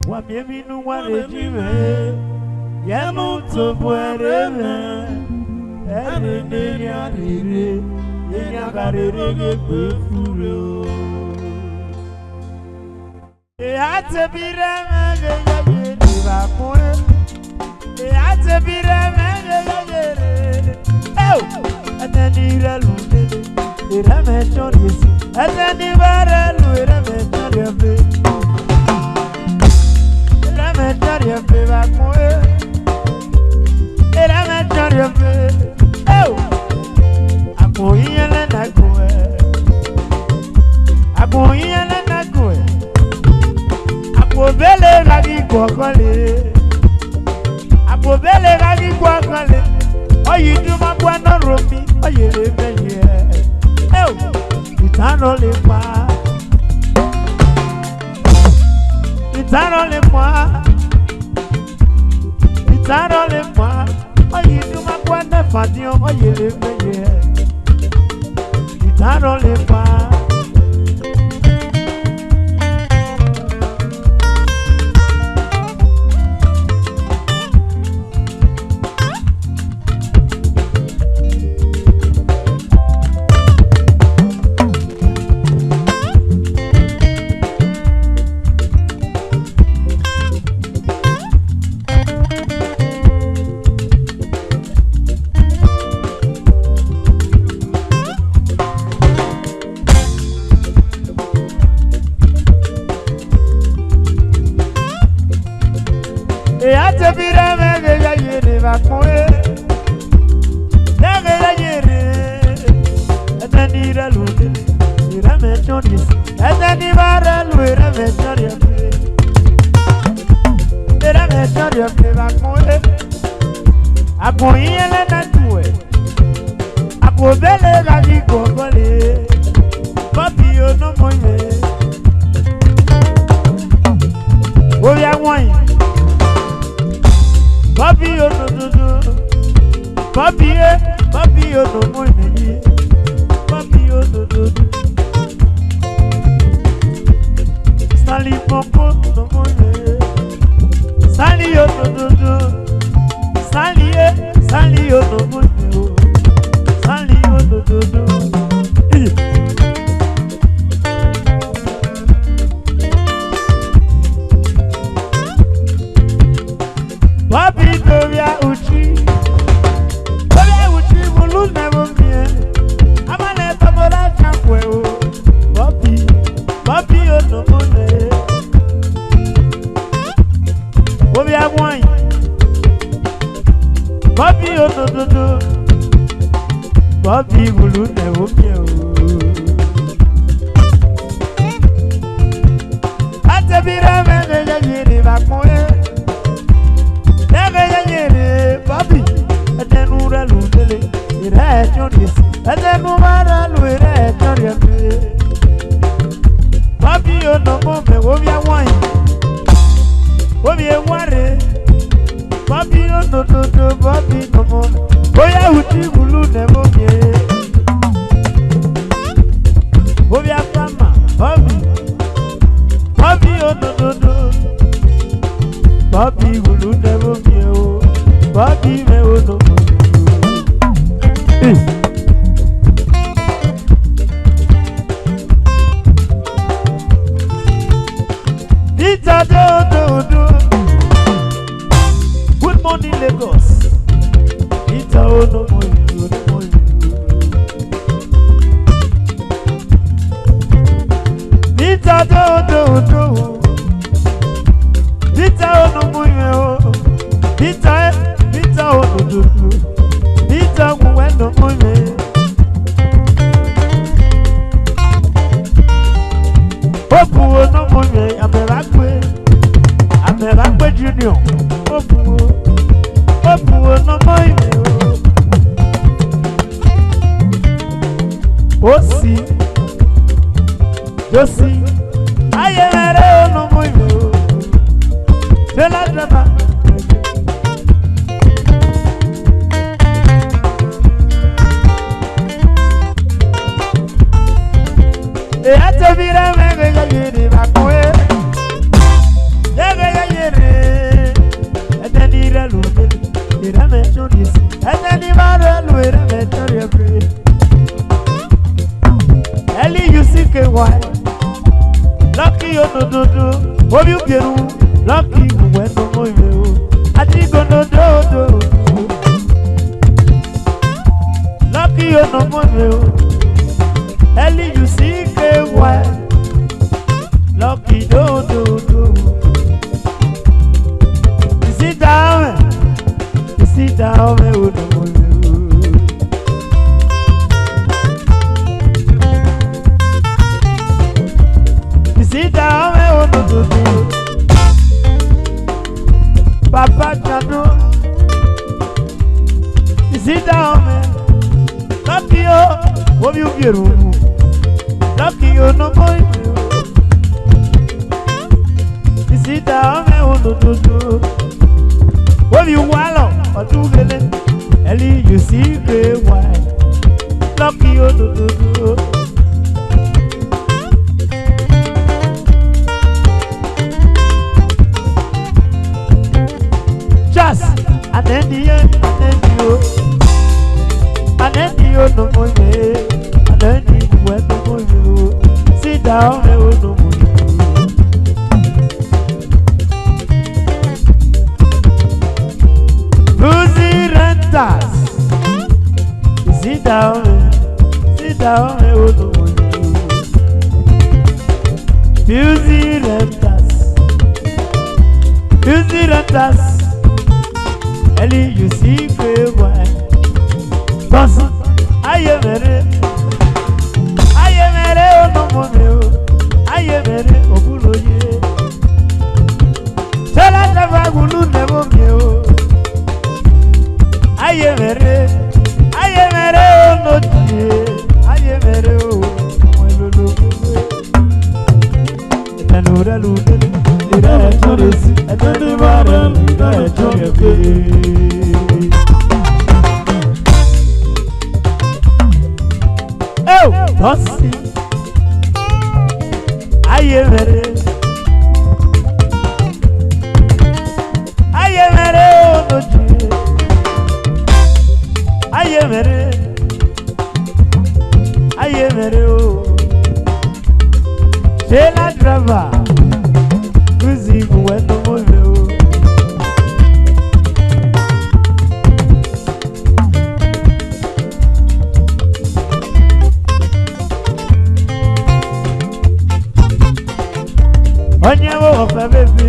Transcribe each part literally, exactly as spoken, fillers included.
Wa miẹn emwi ne uwa rre yi mwẹ, ye mu tobọ ẹre mwẹ, ẹre ne ya rere, eyan gha rere ghe gbe fure o. E a te bi rẹ mwẹ ghe ye ye ne vba kpọnre. E a te bi rẹ mwẹ ghe ye ye re. Eo! Ẹdẹ ni rẹ lu lele, erha mwẹ chọn rhie si. Ẹdẹ ni vba rẹ lu, erha mwẹ chọn rhie be. Erha mwẹ chọn rhie be vba kpọnre. Erha mwẹ chọn rhie be. Eo! Akhuo iyẹn lẹ na guẹ. Akhuo iyẹn lẹ na guẹ. Akhuo bele gha ghi guọ khọle. Akhuo bele gha ghi guọ khọle. Ọ yi du ma gua nọ ro mi, ọ ye re mẹ ye. Eo, itan nọ le kpa. Itan nọ le kpa. Itan nọ le kpa. Ọ yi du ma gua nẹ fadiọn, ọ ye re mẹ ye. Itan nọ le kpa. E a te bi rẹ mwẹ ghe ya ye ne vba kpọnre. Dẹghe ya ye re. Ẹdẹ ni rẹ lu de, erha mwẹ chọn rhie si. Ẹdẹ ni vba rẹ lu, erha mwẹ chọn rhie be. Erha mwẹ chọn rhie be vba kpọnre. Agbọn iyẹn lẹ na tuẹ. Akhuo bele gha ghi guọ khọle. Bọbi ono mọ yẹ. Ovbi awain. Bọbi onododo. Bọbi e. Bọbi ono mọ yẹ. Bọbi onododo. Stanley Mọkọ ono mọ yẹ. Stanley onododo. Stanley e, Stanley onododo. Stanley onododo. Iye. Bọbi dovia uchi. Dovia uchi mulu nẹ vbo miẹn. Ama nẹ tọmọ la cha khuẹ o. Bọbi, Bọbi onomọ nẹ. Ovbi awain. Bọbi onododo. Bọbi mulu nẹ vbo miẹn o. A te bi rẹ mwẹ ghe ya ye ne vba kpọnre. Ẹghe ya ye ne Bọbi. Ẹdẹ ne u rre lu dede, erha ẹchọn rhie si. Ẹdẹ ne u ma rre lu, erha ẹchọn rhie be. Bọbi onomọ mẹ, ovbi awain. Ovbi ewanre. Bọbi onododo, Bọbi nomọ. Oya uti mulu nẹ vbo miẹn. Ovbi afama, Bọbi. Bọbi onododo. Bọbi mulu nẹ vbo miẹn o. Bọbi mẹ onomọ. Peter do do do. Good morning, Lagos. Peter onomọ, onomọ. Peter do do do. Peter onomọ yẹn o. Peter e, Peter onododo. Peter wu wẹ nomọ yẹn. Obu onomọ yẹn, amẹ vba gbe. Amẹ vba gbe Junior. Obu o. Obu onomọ yẹn o. Osi. Josi. Aye mẹ rre onomọ yẹn o. Trailer driver. E a te bi rẹ mwẹ ghe ya ye ne vba kpọnre. Ye ghe ya L U C K Y. Lucky odododo, ovbi ubienu, Lucky uwe no mo ime o. Adigo no do do. Lucky o no mo ime o. L U C K Y. Lucky do do do. Isita ome, Isita ome o no mo ime o. Isita ome o no mo ime o. Papa Jado. Isita ome. Lucky o, ovbi ubienu. Lucky o no mo ime o. Isita ome o no do do. Ovbi uwalo, odugele. L U C K Y. Lucky o no do do. Just, aneni ye, aneni o. Aneni o no mo ye. Aneni uwe no mo ye o. Isita ome o no mo ye o. Lucy Renters. Isita ome, Isita ome o no mo ye o. Lucy Renters. Lucy Renters. L U C K Y. Boss, aye mere. Aye mere o no mo ime o. Aye mere obulo ye. Tela tava gulu ne mo mi o. Aye mere. Aye mere o no die. Aye mere o. Mo lo lo. Eu, Boss. Aye mere. Aye mere o no die. Aye mere. Aye mere o. Shela driver. Kuzi uwe no mo ime o. Onye wo ofe baby.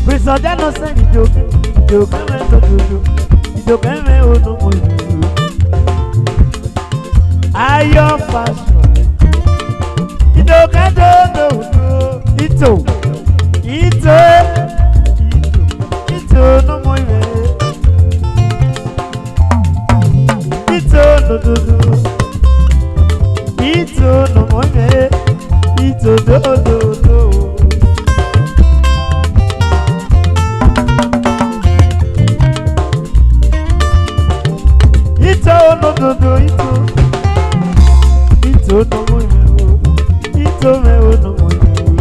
Priscilla no se ijoke, ijoke me do do do. Ijoke me o no mo ye. Ayo fashion. Ijoke do do do. Ito. Ito. Ito. Ito no mo ime. Ito do do do. Ito no mo ime. Ito do do do. Ito no do do ito. Ito no mo ime o. Ito me o no mo ime o.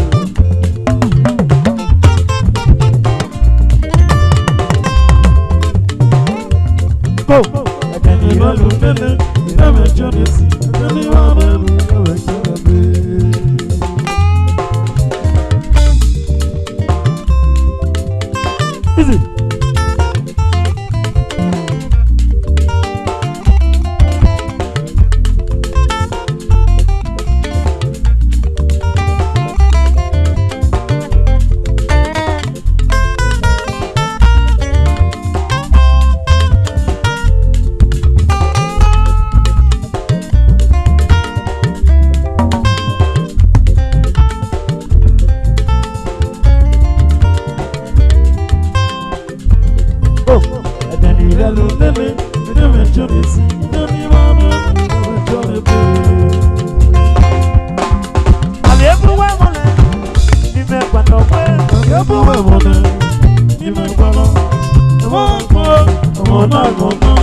Go. Easy. Oh, ẹdẹni rẹ ló tẹlẹ, ẹdẹmẹ jọ lè sí, ẹdẹni wà mọ, ẹdẹmẹ jọ lè bẹ. Àmì ebu wẹ̀ mọ́lẹ̀, ní mẹ́ gbàdọ̀ pé. Àmì ebu wẹ̀ mọ́lẹ̀, ní mẹ́ gbàdọ̀. Ẹ máa ń kọ́ ọmọ náà gbọ̀ngàn.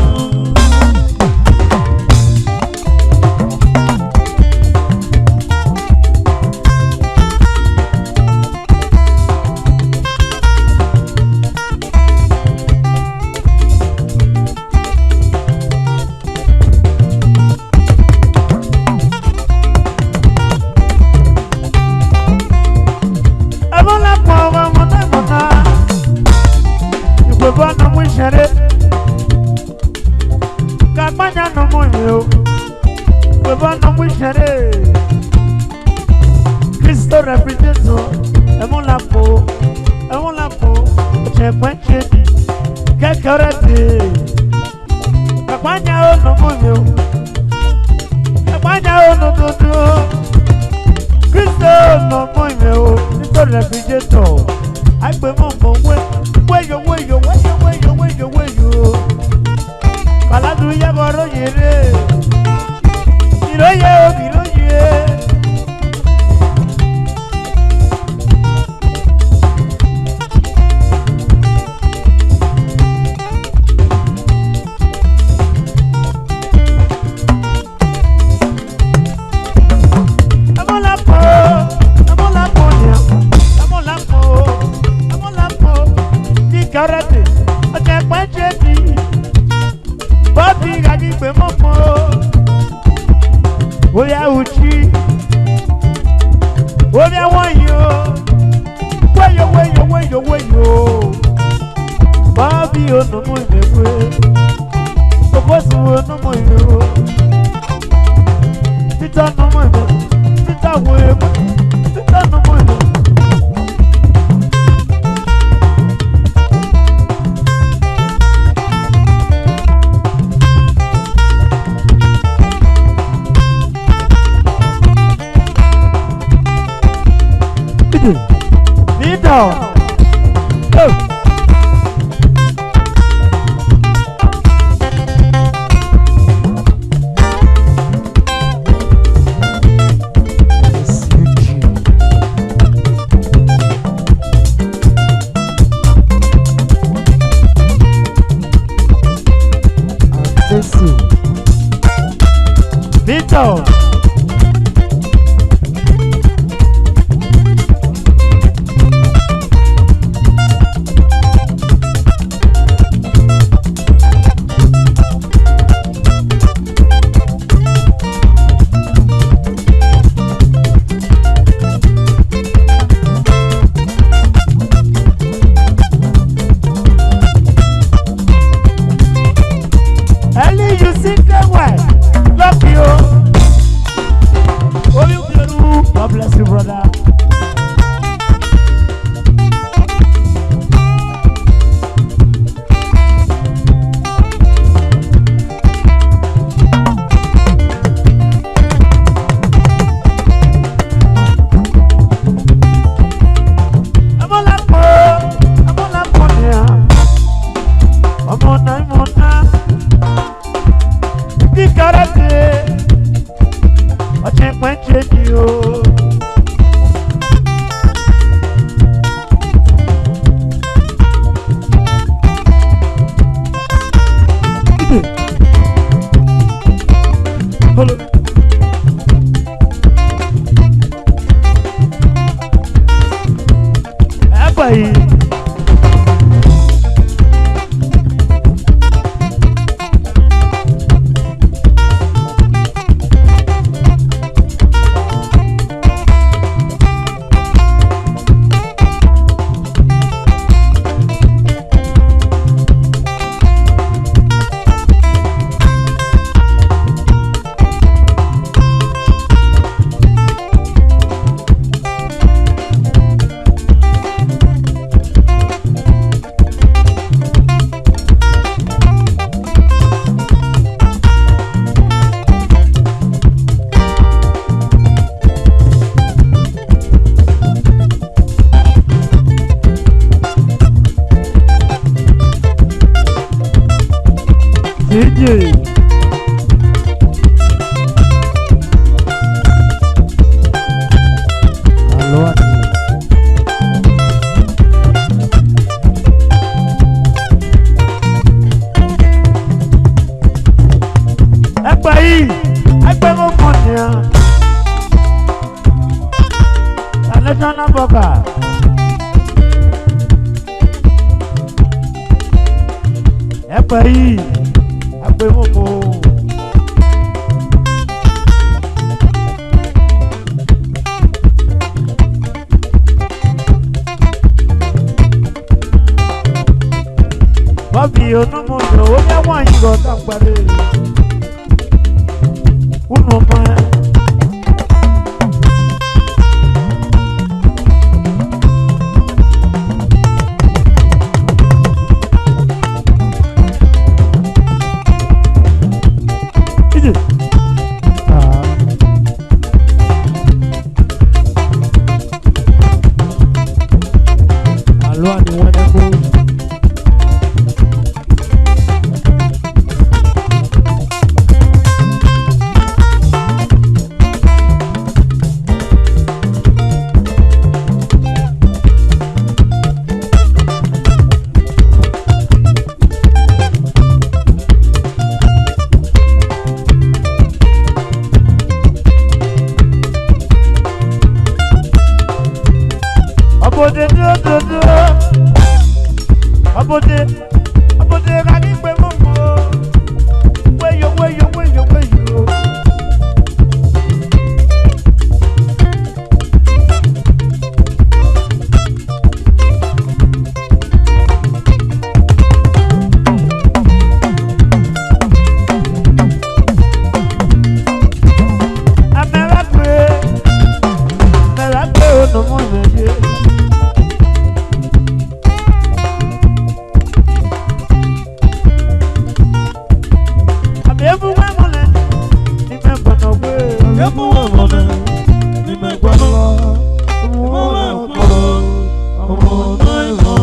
Bana mwishare. Kakpanya no moyo. Bana mwishare. Kristo refrigeto. Emolapo. Emolapo. Chekwe chedi. Kekerete. Kakpanya o no moyo. Kakpanya o no dodo. Kristo no moyo. Kristo refrigeto. Agbe mo mo we. We yo, we yo, we yo, we yo, we yo, we yo. Baladu ya boro yere. Kiro ye o, kiro ye. Amolapo, amolapo nia, amolapo, amolapo. Ni karate, oje pa je di. Bobby gha ghi gbe mọ mọ. Oya uchi. Oya wayo. Wayo, wayo, wayo, wayo. Bobby onomo imewe. Okosu onomo imewe. Peter onomo imewe. Peter wewe. Peter onomo imewe. Kneel down. Oh. Victor. Eli, you sing very well. Love you. Oh, you beautiful. God bless you, brother. Amolapo, amolapo nia. Ọmọ na, ọmọ na. Ikarate. Ọchẹ pẹ̀jẹ̀ ni o. Hello. Ẹ pẹ̀ yìí. D J. Alo, alo. Ẹgbẹ́ yìí, ẹgbẹ́ mọ́ mọ́ ni a. International Burger. Ẹgbẹ́ yìí, ẹgbẹ́ mọ́ mọ́. Yo no mo yo, o ya wa yi go ta pare. Unu ọmọ ẹ. Ije. Ah. Alo ani wẹnẹ ko. Obode do do do. Obode, obode gha ni gbe momo. Weyo, weyo, weyo, weyo. Amẹ gha gbe, amẹ gha gbe, ono mọ mẹ ye. Abemu wa mọlẹ, ni mẹ gbọdọ gbe. Abemu wa mọlẹ, ni mẹ gbọdọ. Ọmọ wa gbọdọ, ọmọ náà mọ.